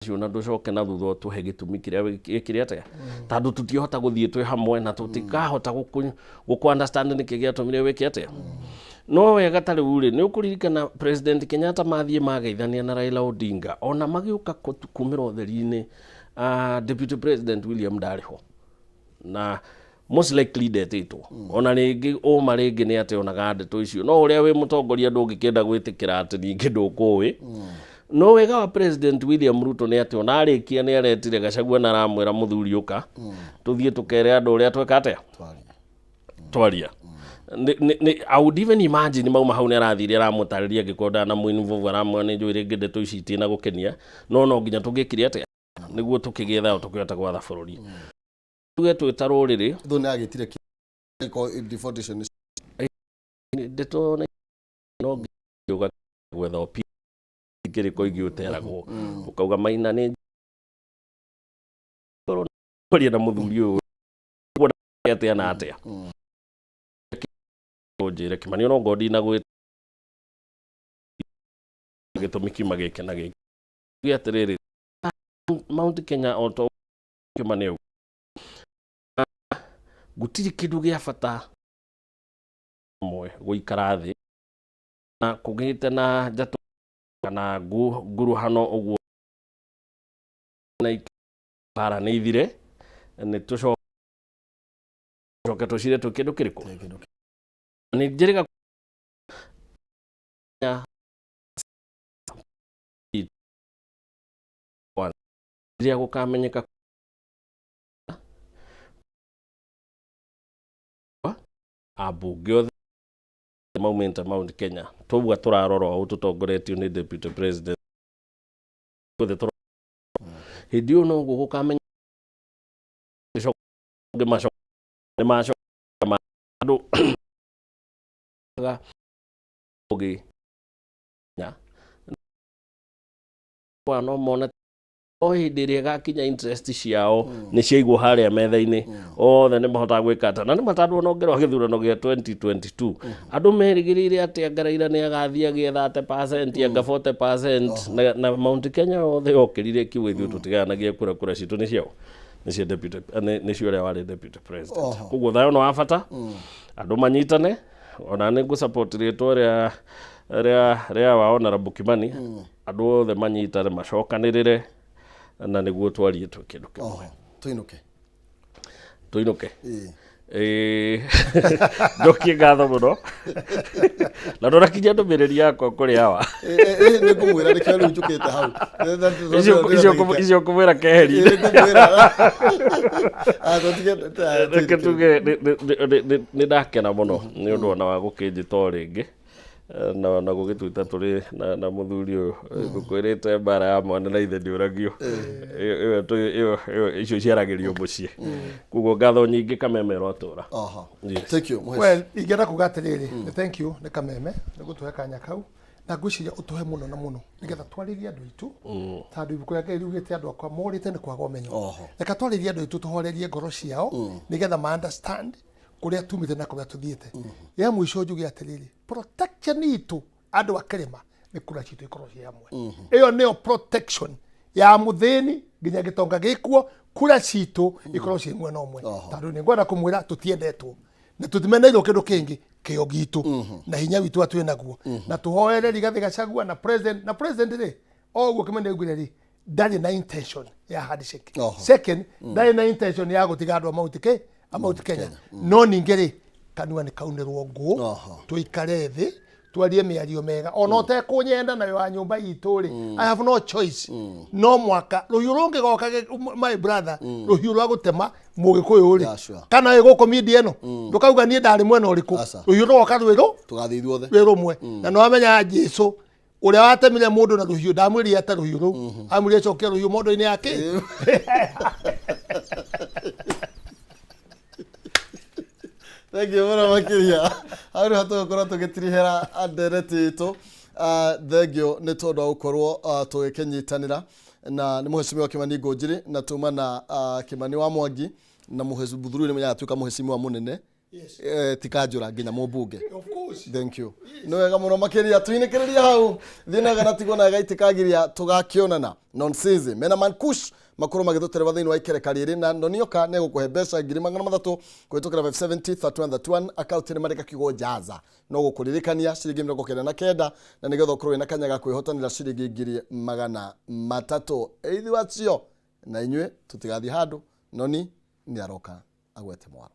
Acio na ndũcoke na thutha ũtũhe gĩtũmi kĩrĩa wĩkire atĩa, tondũ tũtiĩhota gũthiĩ twĩ hamwe na tũtikahota gũkũ understand nĩkĩ gĩatũmire wĩke atĩa. No wega ta rĩu rĩ, nĩ ũkũririkana President Kenyatta mathiĩ mageithania na Raila Odinga, ona magĩũka kumĩra ũtheri-inĩ, Deputy President William ndarĩ ho na most likely ndetĩtwo. Ona rĩngĩ ũma rĩngĩ nĩ atĩ onaga ndeto icio, no ũrĩa wĩ mũtongoria ndũngĩkĩenda gwĩtĩkĩra atĩ ningĩ ndũkũĩ. No wega wa President William Ruto nĩ atĩ ona arĩkia nĩ aretire Gachagua na aramwĩra, "Mũthuri, ũka tũthiĩ tũkere andũ ũrĩa tweka atĩa." Twaria. Twaria. I would even imagine mauma hau nĩ arathire aramũtarĩria, angĩkorwo ndanamu-involve, aramwĩra, "Nĩ njũĩ rĩngĩ ndeto ici itina gũkenia, no no nginya tũngĩkire atĩa nĩguo tũkĩgĩe thayũ, tũkĩhota gwatha bũrũri." Tuge twĩ ta rũrĩrĩ. Thũ nĩ agĩtire kĩ deportation. Ndeto no nginya gwetha opinion kĩrĩkũ ingĩ ũteragwo, ũkauga Maina nĩ kwaria na mũthuri ũyũ kuona atĩa na atĩa. Ũnjĩre Kĩmani, ona ongorwo ndinagwĩ gĩtũmi kiuma gĩkĩ na gĩkĩ. Tuge atĩrĩrĩ, Mount Kenya o to Kĩmani auga gũtirĩ kĩndũ gĩa bata mwe gũikara thĩ na kũgĩte na njatũ kana nguruhano ũguo na mbara nĩ ithire, nĩ tũcoke tũcire twĩ kĩndũ kĩrĩkũ nĩ njĩrĩga ya rĩrĩa gũkamenyeka ambunge othe maumĩte Mount Kenya tũguo tũrarora ũũ tũtongoretio nĩ Deputy President othe hĩndĩ ĩyo noguo gũkamenya nĩ macoka andũ ũgĩ no mone o hĩndĩ ĩrĩa ĩgakinya interest ciao nĩ ciaigwo harĩa metha-inĩ, othe nĩ mahotaga gwĩka atĩa. Na nĩ matandũ ona ũngĩrora gĩthurano gĩa 2022, andũ merĩgĩrĩire atĩ anga Raila nĩ agathiĩ agĩe 30%, anga 40%, na Mount Kenya yothe yokĩrire ĩkiuga, "Ithuĩ tũtigayanagia kura, kura citũ nĩ ciao, nĩ cia deputy, nĩ cia ũrĩa warĩ deputy president." Koguo thayũ nĩ wa bata, andũ manyitane. Ona nĩ ngũ support rĩtwa rĩa wa Honorable Kimani, andũ othe manyitane, macokanĩrĩre na nĩguo twarie twĩ kĩndũ kĩmwe. Oho tuinuke. Tũinũke. Ĩĩ. Ĩĩ, njokie ngatho mũno na ndũrakinyia ndũmĩrĩri yakwa kũrĩ hawa. Nĩ ngũmwĩra, nĩkĩo rĩu njũkĩte hau. Icio ngũmwĩra keheri. Nĩ ngũmwĩra. Reke tuge nĩ ndakena mũno nĩ ũndũ ona wa gũkĩnjĩta o rĩngĩ na gũgĩtuĩta tũrĩ na mũthuri ũyũ ngũkwĩrĩte, mbara ya mwana na ithe ndĩũragio. Ĩyo icio ciaragĩrio mũciĩ, koguo ngatho nyingĩ, Kameme ĩrotũra. Oho. Yes. Thank you, Mũheci. Well, ingĩenda kuga atĩrĩrĩ, nĩ thank you nĩ Kameme nĩ gũtũhe kanya kau, na ngwĩciria ũtũhe mũno na mũno nĩgetha twarĩrie andũ aitũ, tondũ ibuku rĩa Ngai riugĩte andũ akwa morĩte nĩ kwaga ũmenyo. Reka twarĩrie andũ aitũ, tũhorerie ngoro ciao nĩgetha ma understand kũrĩa tumĩte na kũrĩa tũthiĩte. Rĩa mũico njuge atĩrĩrĩ, protection itũ andũ a kĩrĩma nĩ kura citũ ikorwo ciĩ hamwe. Ĩyo nĩyo protection ya mũthĩni nginya gĩtonga gĩkuo, kura citũ ikorwo ciĩ mwena ũmwe, tondũ nĩ ngwenda kũmwĩra tũtiendetwo na tũtimeneirwo kĩndũ kĩngĩ, kĩo gitũ na hinya witũ atwĩ naguo, na tũhoere Rigathĩ Gachagua na president, na president rĩ, o ũguo Kĩmani augire rĩ, ndarĩ na intention ya handshake. Second, ndarĩ na intention ya gũtiga andũ a Mount Ke a Mount Kenya. No ningĩ rĩ, kanua nĩ kaunĩrwo ngũ. Tũikare thĩ twarie mĩario mega, ona ũtekũnyenda nayo wa nyũmba itũ rĩ, I have no choice. No mwaka rũhiũ rũngĩgoka my brother, rũhiũ rwa gũtema mũgĩkũyũ rĩ, kana wĩ gũkũ media ĩno ndũkauga niĩ ndarĩ mwena ũrĩkũ. Aca. Rũhiũ rũgoka rwĩrũ Tũgathiĩ ithuothe. Rwĩ rũmwe, na nĩ wamenya Jesu ũrĩa watemire mũndũ na rũhiũ ndamwĩrire ate rũhiũ rũu, amwĩrire acokie rũhiũ mondo-inĩ yake. Thank you mũno makĩria. Hau nĩho tũgũkorwo tũgĩtirihĩra ndereti itũ. Thengio nĩ tondũ wa gũkorwo tũgĩkĩnyitanĩra na nĩ mũhecimiwa Kĩmani Ngũnjiri, na tuma na Kĩmani wa Mwangi na mũheci Buthuru nĩ atuĩka mũhecimiwa mũnene. Yes. Ti kanjũra nginya mũmbunge. Of course. Thank you, nĩ wega mũno makĩria. Tuinĩkĩrĩria hau, thiĩ na gana tigwo na gaitĩkagiria tũgakĩonana nonsizi mena mankush makorwo magĩtũtereba thĩinĩ wa ikereka rĩrĩ na nonioka nĩ egũkũhe mbeca 300,000 kũhĩtũkĩra 570 31 31 akaunti nĩ marĩka kiugo jaza no gũkũririkania ciringi 99 na nĩgetha ũkorwo wĩna kanya ga kwĩhotanĩra ciringi 300,000. Ithuĩ acio na inyuĩ tũtigathiĩ handũ, noni nĩ aroka agwete mwaro.